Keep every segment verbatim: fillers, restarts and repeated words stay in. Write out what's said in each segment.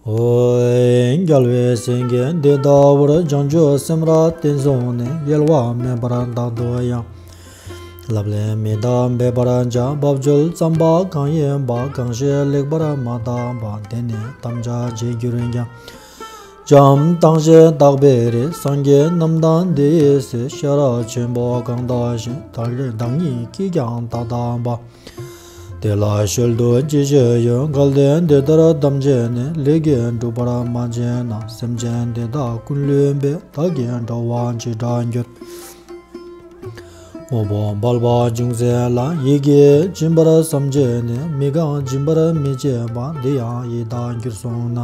ཨོ། རྒྱལ་བའི་སེང་གེ་འདི་ལྟ་བུར། བྱང་ཆུབ་སེམས་རབ་བརྟན་བཟུང་ནས། གཡེལ་བ་མེད་པར་བདག་ཏུ་ཡང་། ལབ་གླེང་མི་དག་འབད་པར་བྱ། བབ་ཅོལ་ཙམ་པ་གང་ཡིན་པ། གང་ཞིག་ལེགས་པར་མ་བརྟགས་པ། དེ་ནི་དམ་བཅའ་བྱས་གྱུར་ཀྱང་། བྱའམ་བཏང་ཞིང་བརྟགས་པའི་རིགས། སངས་རྒྱས་རྣམས་དང་དེ་ཡི་སྲས། ཤེས་རབ་ཆེན་པོ་གང་དག་གཞན། བདག་ཉིད་ཀྱིས་ཀྱང་བདག་བརྟགས་པ། དེ་ལ་བཤོལ་དུ་ཅི་ཞིག་ཡོད། གལ་ཏེ་འདི་ལྟར་དམ་བཅས་ནས། ལས་ཀྱིས་བསྒྲུབ་པར་མ་བྱས་ན། སེམས་ཅན་དེ་དག་ཀུན་བསླུས་པས། བདག་གི་འགྲོ་བ་འཆི་བར་འགྱུར། དངོས་པོ་འབལ་བ་ཅུང་ཟད་ལ། ཡིད་ཀྱིས་སྦྱིན་པར་བསམ་བྱས་ནས། མི་གང་སྦྱིན་པར་མི་བྱེད་པ། འདི་ཡང་ཡི་དྭགས་འགྱུར་སོང་ན།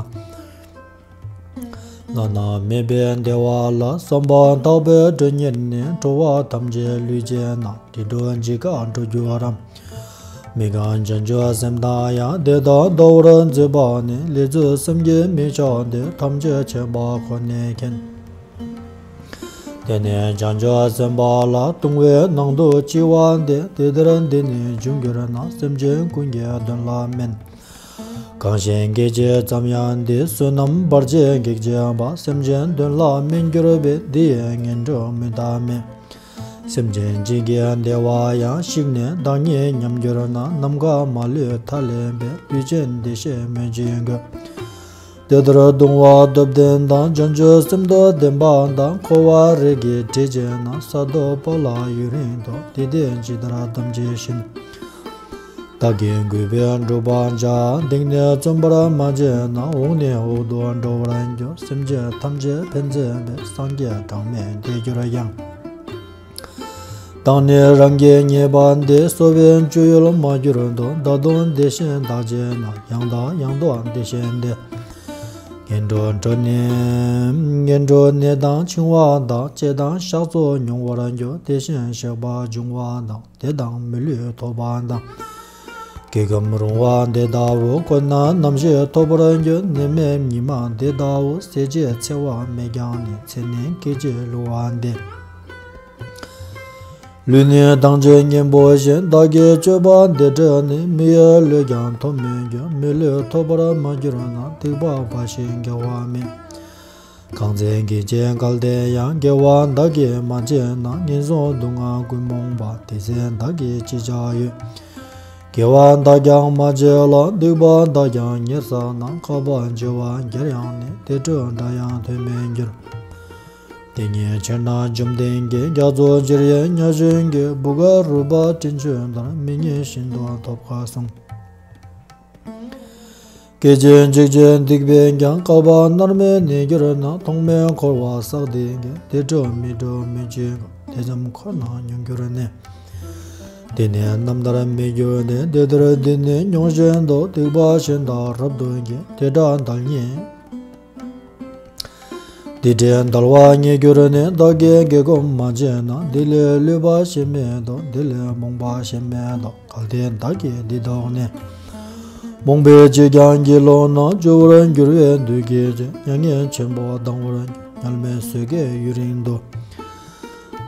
བླ་ན་མེད་པའི་བདེ་བ་ལ། བསམ་པ་དག་པས་དྲོད་གཉེར་ནས། འགྲོ་བ་ཐམས་ཅད་བསླུས་བྱས་ན། དེ་འགྲོ་འཇིགས་སྐར་འགྲོ་འགྱུར་རམ། མི་གང་བྱང་ཆུབ་སེམས་དང་ཡང་། དེ་དག་ཟློ་བར་མཛད་པ་ནི། ལས་ཚུལ་བསམ་གྱིས་མི་ཁྱབ་སྟེ། ཐམས་ཅད་མཁྱེན་པ་ཁོ་ནས་མཁྱེན། དེ་ནས་བྱང་ཆུབ་སེམས་དཔའ་ལ། ལྟུང་བའི་ནང་དུ་ལྕི་བ་འདི། དེ་ལྟར་འདི་ནི་བྱུང་གྱུར་ན། སེམས་ཅན་ཀུན་གྱི་དོན་ལ་སྨན། གང་ཞིག་སྐད་ཅིག་ཙམ་ཡང་འདི། བསོད་ནམས་བར་ཆད་གེགས་བྱེད་པ། སེམས་ཅན་དོན་ལ་སྨན་གྱུར་པའི། འདི་ཡི་ངན་འགྲོ་མི་རྟག་སྨན། སེམས་ཅན་གཅིག་གི་བདེ་བ་ཡང་། ཞིག་ནས་བདག་ཉིད་ཉམས་གྱུར་ན། ནམ་མཁའ་མ་ལུས་མཐའ་ཀླས་པའི། ལུས་ཅན་བདེ་གཤེགས་སྨོས་ཅི་དགོས། དེ་ལྟར་ལྟུང་བ་སྟོབས་ལྡན་དང་། བྱང་ཆུབ་སེམས་དང་ལྡན་པ་དང་། འཁོར་བ་རིགས་ཀྱི་བྲེ་བཅད་ན། ས་ཐོབ་པ་ལ་ཡུན་རིང་དུ། དེ་དེ་ཇི་ལྟར་དམ་བཅས་བཞིན། བདག་གིས་གུས་པས་བསྒྲུབ་པར་བྱ། འདིང་ནས་བརྩོན་པར་མ་བྱས་ན། འོག་ནས་འོག་ཏུ་འགྲོ་བར་འགྱུར། སེམས་ཅན་ཐམས་ཅད་ཕན་མཛད་པའི། སངས་རྒྱས་གྲངས་མེད་འདས་གྱུར་ཡང་། བདག་ནི་རང་གིས་རྙེད་པ་འདི། གསོ་བའི་སྤྱོད་ཡུལ་མ་གྱུར་ཏོ། བདག་སྟོང་དེ་བཞིན་བདག་བྱས་ན། ཡང་དག་ཡང་དག་དེ་བཞིན་ཏེ། ངན་འགྲོ་འགྲོ་ནས་ངན་འགྲོ་ནད་དང་འཆིང་བ་དང་། བཅད་དང་གཤགས་སོགས་མྱོང་བར་འགྱུར། དེ་བཞིན་གཤེགས་པ་འབྱུང་བ་དང་། དེ་དང་མི་ལུས་ཐོབ་པ་དང་། སྐྱེ་ཁམས་རུང་བ་འདི་ལྟ་བུ། ཁོ་ན་ནམ་ཞིག་ཐོབ་པར་འགྱུར། ནད་མེད་ཉི་མ་འདི་ལྟ་བུ། ཟད་བྱེད་འཚེ་བ་མེད་ཀྱང་ནི། ཚེ་ནི་སྐད་ཅིག་བསླུ་བ་འདི། ལུས་ནི་དྭངས་བྱེད་གཉེན་པོ་བཞིན། བདག་གིས་སྤྱོད་པ་འདི་བྲལ་ནས། མི་ཡི་ལུས་ཀྱང་ཐོབ་མི་འགྱུར། མི་ལུས་ཐོབ་པར་མ་གྱུར་ན། སྡིག་པ་འབའ་ཞིག་འགལ་བ་མེད། གང་ཚེ་སྐད་ཅིག་གལ་ཏེ་ཡང་། དགེ་བ་བདག་གིས་མ་བྱས་ན། ངན་སོང་སྡུག་བསྔལ་ཀུན་རྨོངས་པ། དེ་ཚེ་བདག་གིས་ཅི་བྱ་ཡོད། དགེ་བ་བདག་ཀྱང་མ་བྱས་ལ། སྡིག་པ་བདག་ཀྱང་ཉེར་བསགས་ན། བསྐལ་པ་བྱེ་བ་བརྒྱར་ཡང་ནི། དེ་འཕྲོ་འདྲ་ཡང་ཐོན་མི་འགྱུར། དེ་ཉིད་ཕྱིར་ན་བཅོམ་ལྡན་གྱིས། རྒྱ་མཚོ་ཆེར་གཡེངས་གཉའ་ཆེན་གྱི། བུ་ག་རུ་པ་སྤྲིན་ཆུ་ལྟར། མི་ཉིད་ཤིན་ཏུ་ཐོབ་དཀའ་གསུངས། སྐད་ཅིག་གཅིག་གིས་སྡིག་པས་ཀྱང་། བསྐལ་པ་མནར་མེད་གནས་གྱུར་ན། ཐོག་མེད་འཁོར་བ་བསགས་འདི་ཀྱིས། དེ་འཕྲོ་མི་འགྲོ་མི་འཇིགས་པ། དེ་ཙམ་ཁོ་ན་མྱོང་གྱུར་ནས། དེ་ནས་རྣམ་ཐར་མི་འགྱུར་ཏེ། དེ་ལྟར་འདི་ནི་མྱོང་བཞིན་དུ། སྡིག་པ་གཞན་དག་རབ་ཏུ་སྐྱེ། དེ་འདྲ་དལ་ཉིད། དེ་འདྲའི་དལ་བ་རྙེད་གྱུར་ནས། བདག་གིས་དགེ་སྒོམ་མ་བྱས་ན། དེ་ལས་བསླུས་པ་གཞན་མེད་དོ། དེ་ལས་རྨོངས་པ་གཞན་མེད་དོ། གལ་ཏེ་བདག་གིས་འདི་བདོག་ནས། རྨོངས་པའི་ཕྱིར་ཀྱང་སྐྱེ་ལོག་ན། སྐྱོ་བར་འགྱུར་བས་འདུ་བགྱིད་ཅིང་། མྱ་ངན་ཆེན་པོ་ལྡང་བར་འགྱུར། ཉམས་ལེན་བཟོད་དཀའི་ཡུན་རིང་དུ།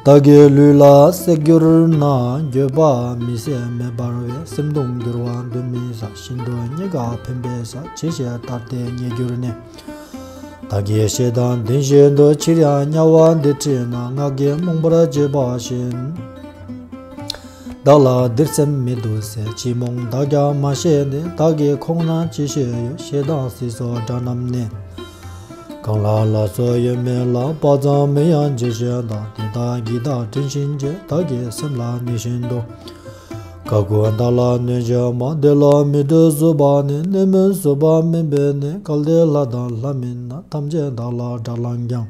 བདག་གི་ལུས་ལ་བསྲེགས་གྱུར་ན། འགྱོད་པ་མི་བཟད་མེ་འབར་བས། སེམས་གདུང་འགྱུར་བ་གདོན་མི་ཟ། ཤིན་ཏུ་རྙེད་དཀའ་ཕན་པའི་ས། ཇི་ཞིག་ལྟར་དེ་རྙེད་གྱུར་ནས། བདག་གིས་བཤད་དང་ལྡན་བཞིན་དུ། ཕྱིར་ཡང་དམྱལ་བ་འདི་ཁྲིད་ན། ངག་གིས་རྨོངས་པར་བྱེད་པ་བཞིན། བདག་ལ་འདིར་སེམས་མི་སྡུག་ཟེར། ཅི་རྨོངས་བདག་ཀྱང་མ་ཤེས་ནས། བདག་གི་ཁོང་ན་ཅི་ཞིག་ཡོད། ཞེ་སྡང་སྲིད་མཚོ་འདྲ་རྣམས་ནི། གང་ལ་ལ་སོགས་ཡོད་མིན་ལ། དཔག་ཙམ་མིན་ཡང་ཇི་བཞིན་དང་། དེ་དག་གི་བདག་དྲན་བཞིན་གྱིས། བདག་གི་སེམས་ལ་གནས་བཞིན་དུ། བཀའ་བསྒོ་བདག་ལ་གནོད་བྱེད་མ། དེ་ལ་མི་སྤྲོ་བཟོད་པ་ནི། གནོད་མི་བཟོད་པ་མིན་པས་ནི། གལ་ཏེ་ལྷ་དང་ལྷ་མིན་ན། ཐམས་ཅད་བདག་ལ་དགྲར་ལངས་ཀྱང་།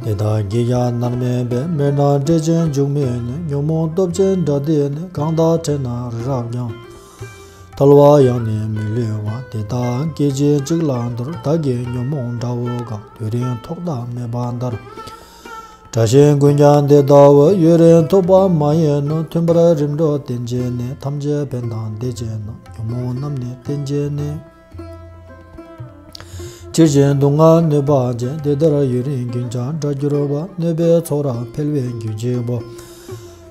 དེ་དག་གིས་ཀྱང་མནར་མེད་པའི། མེར་སྣང་འདྲེ་ཅན་འཇུག་མིན་ནི། ཉོན་མོངས་སྟོབས་ཅན་དགྲ་འདིས་ནི། གང་དག་ཕྲད་ན་རི་རབ་ཀྱང་། ཐལ་བ་ཡང་ནི་མི་ལུས་པ། དེ་དག་སྐད་ཅིག་གཅིག་ལ་འདོར། བདག་གིས་ཉོན་མོངས་དགྲ་བོ་གང་། དུས་རིང་ཐོག་མཐའ་མེད་པ་འདར། དགྲ་གཞན་ཀུན་ཀྱང་དེ་ལྟ་བུ། ཡུན་རིང་ཐུབ་པ་མ་ཡིན་ནོ། མཐུན་པར་རིམ་གྲོ་བསྟེན་བྱས་ནས། ཐམས་ཅད་ཕན་དང་བདེ་བྱེད་ན། ཉོན་མོངས་རྣམས་ནི་བསྟེན་བྱས་ནས། ཇི་བཞིན་སྡུག་བསྔལ་གནོད་པ་ཅན། དེ་ལྟར་ཡུན་རིང་ཀུན་ཀྱང་དགྲར་གྱུར་པ། གནོད་པའི་ཚོགས་རབ་འཕེལ་བའི་རྒྱུ་གཅིག་པོ།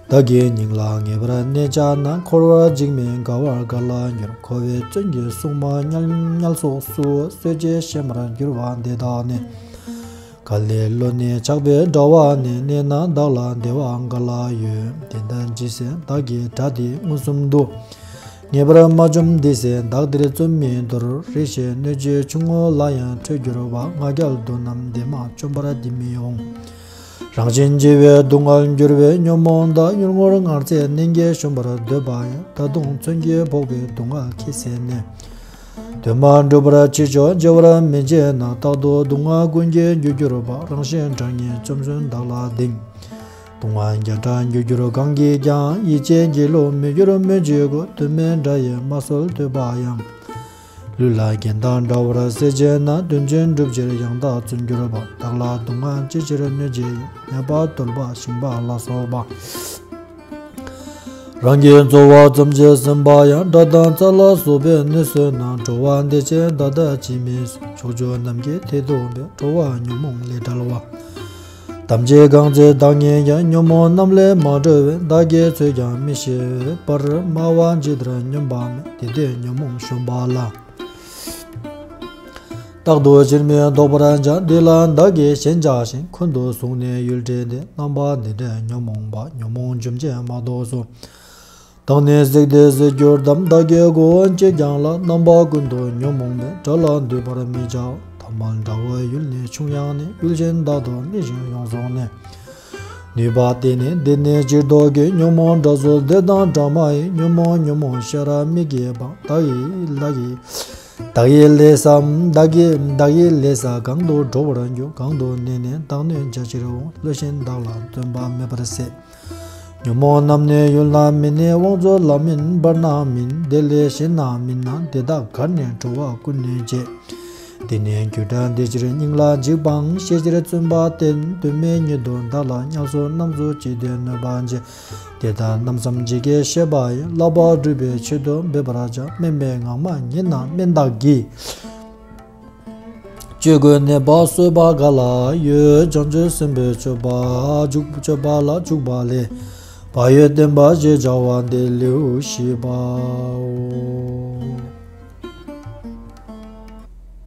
བདག་གི་སྙིང་ལ་ངེས་པར་གནས་བཅག་ན། འཁོར་བར་འཇིགས་མེད་དགའ་བར་ག་ལ་འགྱུར། འཁོར་བའི་བཙོན་གྱིས་བསྲུང་མ་ཉལ་ཉལ་སོགས་སུ། གསོད་བྱེད་གཤེད་མར་གྱུར་པ་འདི་དག་ནི། ག་ལེར་བློ་ནི་ཆགས་པའི་དྲ་བ་ནས། གནས་ན་བདག་ལ་བདེ་བ་ག་ལ་ཡོད། དེ་ལྟར་ཇི་སྲིད་བདག་གི་དགྲ་འདི་མངོན་སུམ་དུ། ངེས་པར་མ་བཅོམ་དེ་སྲིད་བདག་འདིར་བརྩོན་མི་འདོར། རེ་ཞིག་གནོད་བྱེད་ཆུང་ངུ་ལ་ཡང་ཁྲོས་གྱུར་པ། ང་རྒྱལ་དུ་རྣམས་འདི་མ་བཅོམ་པར་འདི་མི་འོང་། རང་གཞན་བརྗེ་བའི་སྡུག་བསྔལ་འགྱུར་བའི་ཉོན་མོངས་དག། ཡུལ་ངོར་སྔར་ཚེ་ནན་གྱིས་བཤུམས་པར་འདོད་པ་ཡང་། ད་དུང་མཚོན་གྱིས་ཕོག་པའི་སྡུག་བསྔལ་ཁྱད་བསད་ནས། དོན་མ་འགྲུབ་པར་ཕྱིར་ཕྱོགས་བརྗེ་བར་མི་བྱེད་ན། རྟག་ཏུ་སྡུག་བསྔལ་ཀུན་གྱི་རྒྱུར་གྱུར་པ། རང་གཞན་དགྲ་གཉེན་བཅོམ་མཚུངས་བདག་ལ་དེང་། སྡུག་བསྔལ་བརྒྱ་ཕྲག་འགྱུར་གྱུར་གང་གིས་ཀྱང་། ཡིད་ཆེས་སྒྱིད་ལུག་མི་འགྱུར་སྨོས་ཅི་དགོས། དོན་མེད་དགྲ་ཡིས་མ་གསོད་འདོད་པ་ཡང་། ལུས་ལ་རྒྱན་དང་འདྲ་བར་ཟད་བྱེད་ན། དོན་ཆེན་སྒྲུབ་ཕྱིར་ཡང་དག་བརྩོན་གྱུར་པ། བདག་ལ་སྡུག་བསྔལ་ཅི་ཕྱིར་གནོད་བྱེད་ཡིན། ནད་པ་གདོལ་པ་ཞིང་པ་ལ་སོགས་པ། རང་གི་འཚོ་བ་ཙམ་ཞིག་ཟིན་པ་ཡང་། དགྲ་དང་ཚ་ལ་སོགས་པའི་གནོད་བཟོད་ན། འགྲོ་བ་འདི་ཕྱིར་བདག་ལྟ་ཅི་སྨོས་སོ། ཕྱོགས་བཅུ་རྣམས་ཀྱི་མཐས་གཏུགས་པའི། འགྲོ་བ་ཉོན་མོངས་ལས་བྲལ་བ། ཐམས་ཅད་གང་ཚེ་བདག་ཉིད་ཀྱང་། ཉོན་མོངས་རྣམས་ལས་མ་གྲོལ་བས། བདག་གིས་ཚོལ་ཀྱང་མི་ཤེས་པར། སྨྲ་བ་ཇི་ལྟར་སྨྱོན་པ་སྨྲས། དེ་ལྟས་ཉོན་མོངས་གཞོམ་པ་ལ། རྟག་ཏུ་ཕྱིར་མི་ལྡོག་པར་བྱ། འདི་ལ་བདག་གིས་ཞེན་བྱ་ཞིང་། ཀུན་ཏུ་བཟུང་ནས་ཡུལ་བྲལ་ཏེ། རྣམ་པ་འདི་འདྲའི་ཉོན་མོངས་པ། ཉོན་མོངས་འཇོམས་བྱེད་མ་གཏོགས་སུ། བདག་ནི་གཟིགས་ཏེ་གཟིགས་གྱུར་ཏམ། བདག་གི་སྒོ་འབྱེད་ཀྱང་ལ། རྣམ་པ་ཀུན་ཏུ་ཉོན་མོངས་པས། དགྲ་ལ་འདུད་པར་མི་བྱའོ། ཐ་མལ་དགྲ་བོའི་ཡུལ་ནི་ཆུང་ཡང་ནས། ཡུལ་ཅན་དག་ཏུ་གནས་ཤིང་ཡོངས་བཟུང་ནས། ནུས་པ་བརྟན་ནས་འདི་ནི་ཕྱིར་ལྡོག་གི། ཉོན་མོངས་དགྲ་སོགས་འདི་དང་འདྲ་མ་ཡིན། ཉོན་མོངས་ཉོན་མོངས་ཤ་ར་མི་སྐྱེད་པ། བདག་ཡི་བདག་གི་བདག་ཡི་ལས་བསམ། བདག་གི་བདག་ཡི་ལས་བསམ། གང་དུ་འགྲོ་བར་འགྱུར། གང་དུ་གནས་ནས་བདག་གནོད་བྱ་ཕྱིར་འོང་། བློ་ཞན་བདག་ལ་བརྩོན་པ་མེད་པར་ཟད། ཉོན་མོངས་རྣམས་ནི་ཡུལ་ན་མིན་ནས། དབང་ཚུལ་ལ་མིན་བར་ན་མིན། དེ་ལས་གཞན་ན་མིན་ན། དེ་དག་གར་ནི་འགྲོ་བ་ཀུན་གནོད་བྱེད། དེ་ནས་རྒྱུ་དགྲ་འདི་ཕྱིར་སྙིང་ལ་འཇིགས་པའང་ཤེས་ཕྱིར་བརྩོན་པ་བསྟེན། དོན་མེད་ཉིད་དུ་བདག་ལ་དམྱལ་སོགས་རྣམས་སུ་ཅི་སྟེ་གནོད་པ་བྱེད། དེ་དག་རྣམ་བསམ་ཇི་སྐད་བཤད་པ་ཡི། བསླབ་པ་སྒྲུབ་པའི་ཆེད་དུ་འབད་པར་བྱ། དམན་པའི་ངག་སྨྲ་ཉེས་རྣམས་དམན་བདག་གིས། སྤྱོད་དགོས་གནས་པ་གསོད་པ་ག་ལ་ཡོད། བྱང་ཆུབ་སེམས་དཔའི་སྤྱོད་པ་འཇུག་སྤྱོད་པ་ལ་འཇུག་པ་ལས། བག་ཡོད་བསྟན་པ་ཞེས་བྱ་བ་འདི་ལེའུ་བཞི་པའོ།